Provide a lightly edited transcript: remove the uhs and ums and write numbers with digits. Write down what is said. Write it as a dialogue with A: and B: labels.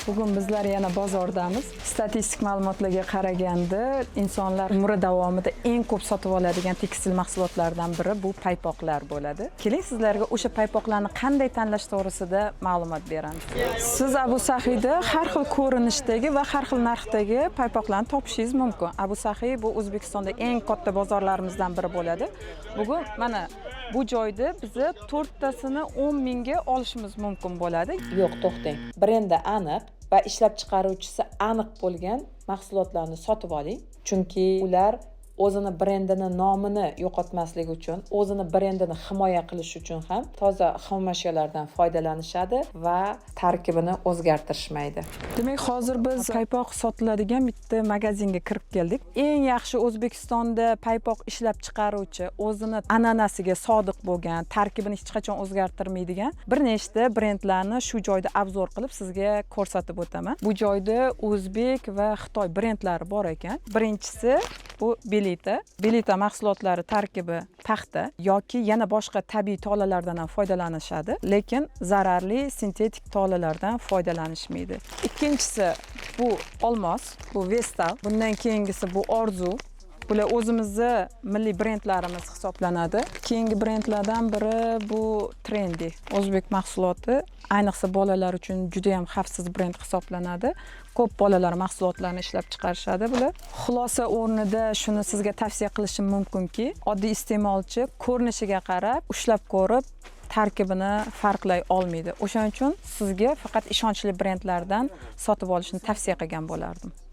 A: Bugun bizlar yana bozordamiz. Statistik ma'lumotlarga qaraganda, insonlar umri davomida eng ko'p sotib oladigan tekstil mahsulotlaridan biri bu paypoqlar bo'ladi. Keling, sizlarga o'sha paypoqlarni qanday tanlash to'g'risida ma'lumot beramiz. Siz Abu Sahiyda har xil ko'rinishdagi va har xil narxdagi paypoqlarni topishingiz mumkin. Abu Sahiy bu O'zbekistonda eng katta bozorlarimizdan biri bo'ladi. Bugun mana bu joyda biza to'rttasini 10 mingga olishimiz mumkin bo'ladi.
B: Yo'q, to'xtang. Brendi aniq va ishlab chiqaruvchisi aniq bo'lgan mahsulotlarni sotib oling, chunki ular o'zini brendini, nomini yo'qotmaslik uchun, o'zini brendini himoya qilish uchun ham toza xomashyolardan foydalanishadi va tarkibini o'zgartirishmaydi.
A: Demak, hozir biz paypoq sotiladigan bitta magazinga kirib keldik. Eng yaxshi O'zbekistonda paypoq ishlab chiqaruvchi, o'zini an'anasiga sodiq bo'lgan, tarkibini hech qachon o'zgartirmaydigan bir nechta brendlarni shu joyda обзор qilib, sizga ko'rsatib o'taman. Bu joyda o'zbek va xitoy brendlari bor ekan. Birinchisi bu Belita. Belita mahsulotlari tarkibi paxta yoki yana boshqa tabiiy tolalardan ham foydalanishadi, lekin zararli sintetik tolalardan foydalanishmaydi. Ikkinchisi bu Olmos, bu Vestal. Bundan keyingisi bu Orzu. Bular o'zimizni milliy brendlarimiz hisoblanadi. Keyingi brendlardan biri bu Trendy. O'zbek mahsuloti, ayniqsa bolalar uchun juda ham xavfsiz brend hisoblanadi. Ko'p bolalar mahsulotlarini ishlab chiqarishadi bular. Xulosa o'rnida shuni sizga tavsiya qilishim mumkinki, oddiy iste'molchi ko'rinishiga qarab, ushlab ko'rib, tarkibini farqlay olmaydi. O'shaning uchun sizga faqat ishonchli brendlardan sotib olishni tavsiya qilgan bo'lardim.